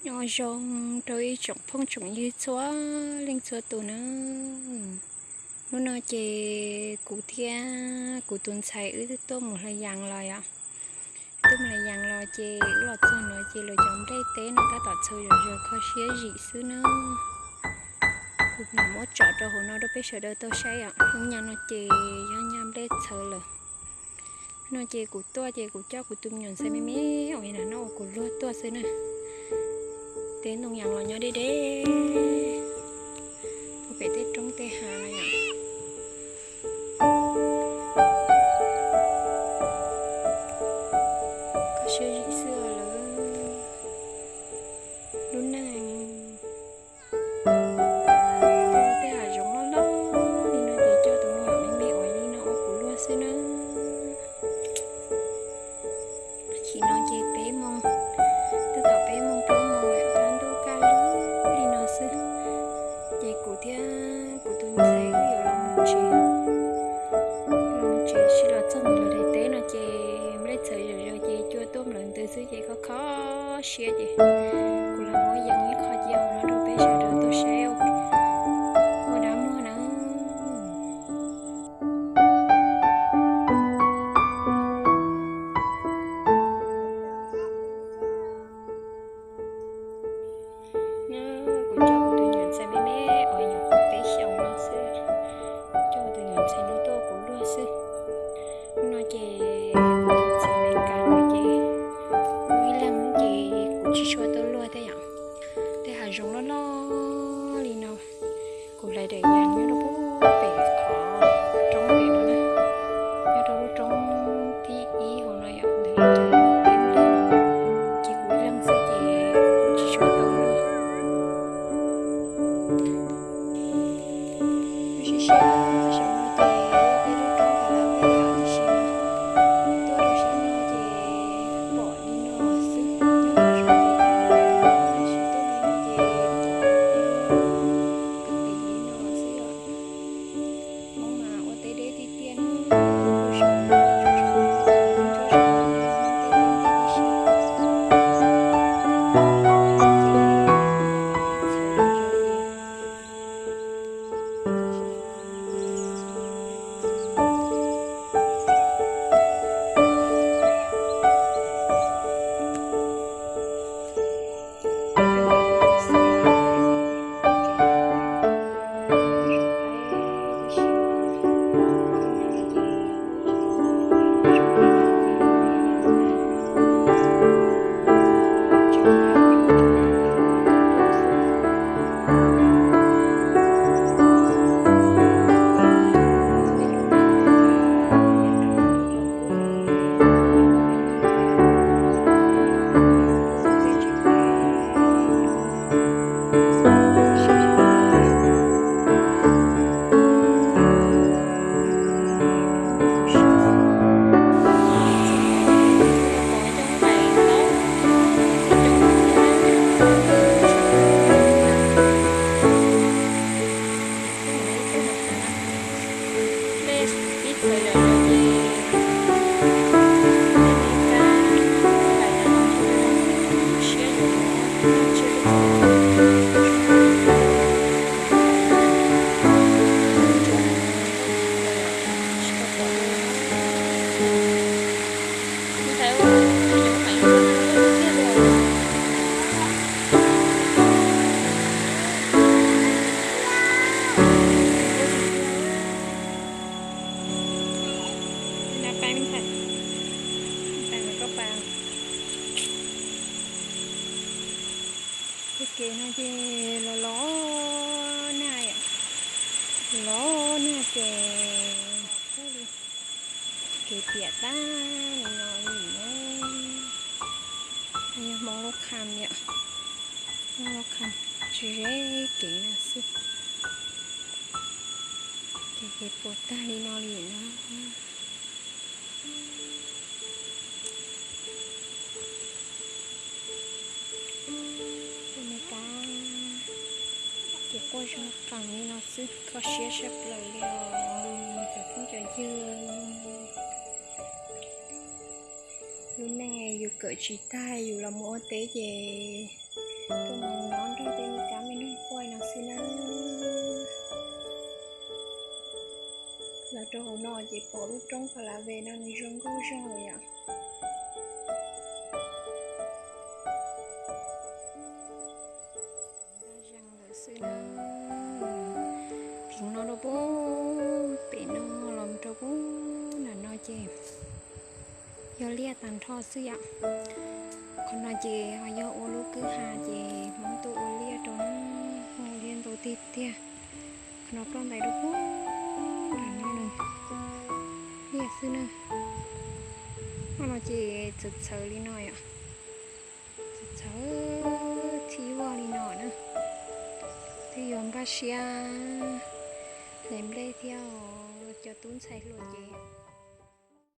Nyob zoo rau ib tsoom phooj tsoom ywg txhua leej txhua tus na. Hnub no ces kuv thiab kuv tus ntxhais wb tuaj mus hlais yas los yom. Tuaj mus hlais yas los ces wb los txog no ces lawv cov nplej teb no tab tom txhaws zom zaws kho siab zim xwb na. Kuv lam muab tsom rau hauv no rau peb sawv daws tau saib os. Lub nyas no ces yog nyas nplej txhaws lawm. No ces kuv tuaj ces kuv coj kuv tus me nyuam ntxhais me me uas nyob no ua kuv luag tuaj xwb na. Teb ntoo yas los nyob deb deb puag pem tej roob tej hav no yom. Kho siab zim xwb lawm. Lub neej tuaj tej hav zoov loj loj li no ces coj tus me nyuam me me uas li no ua kuv luag xwb na. Chim no ces peb moos, twb thaum peb moos plaub moos lawm, kaj ntug kaj lug li no xwb. Ces kuv thiab kuv tus ntxhais wb yuav los mus tsev, los mus tsev sis los txog ntawm lawv daim teb no ces nplej txhaws zom zaws ces cua tuaj nplawm ntws xwb ces kho kho siab ces kuv lam muab yees ib qho cia no rau peb sawv daws tau saib ua dab muag na. Kuv coj kuv tus nyuam ntxhais me me uas nyuam qhuav peb xyoos no xwb, coj kuv tus nyuam ntxhais no tuaj kuv luag xwb. No ces kuv tus txiv Amelikas no ces kuv ib leeg ces kuv tsis tshua tau luag tej yom. Tej hav zoov loj loj li no, kuv hlais daim yas nyob rau pem qhov roob pem no na, nyob rau lub roob thib ib hauv no yom, ntawd ces kuv ib leeg xwb ces tsis tshua tau luag. Lub sij hawm no ces yog peb lub roob Palawej yom, tiam sis tuaj rau sab no ces pom li no xwb, nyob rau sab ces tab sis tuaj li no ces pom kwv pim li no xwb yom. Hmoob mas ua teb deb tiag tiag na, lub sij hawm no tsob sab no, tsob sab no tej teb deb tib si. Tus kev no ces los los nag, los nag ces kev piam tag li no li na. Yog Hmoob lub qham yom, Hmoob lub qham tsis ze kev no xwb. Ces kev puas tag li no li na. Tus Amelikas ces quaj zog qees li no xwb, kho siab saj plaws li os cov phooj cov ywg. Lub neej yus kawm tsis tag yus los mus ua teb ces Tuaj mus nyob nrog tej me kab me noog quaj no xwb na. Los rau hauv no ces pom lub roob Pha La Ve no nws zoo nkauj zog li yom. Ntag zeeg lawm xwb na. Theev no rau pub pem no los rau pub nram no ces yog liaj tag nrho xwb yom. Qhov no ces ho yog ua lub kwj ha ces Hmoob tuaj ua liaj rau na, ua liaj ntau tiag tiag. Qhov no ploj ntais rau pub nram no nws liaj xwb na. Qhov no ces txawv txawv li no yom. Txawv txawv txhij vog li no na. Twb yuav npaj siab hle nplej thiab os cov tub ntxhais hluas ces.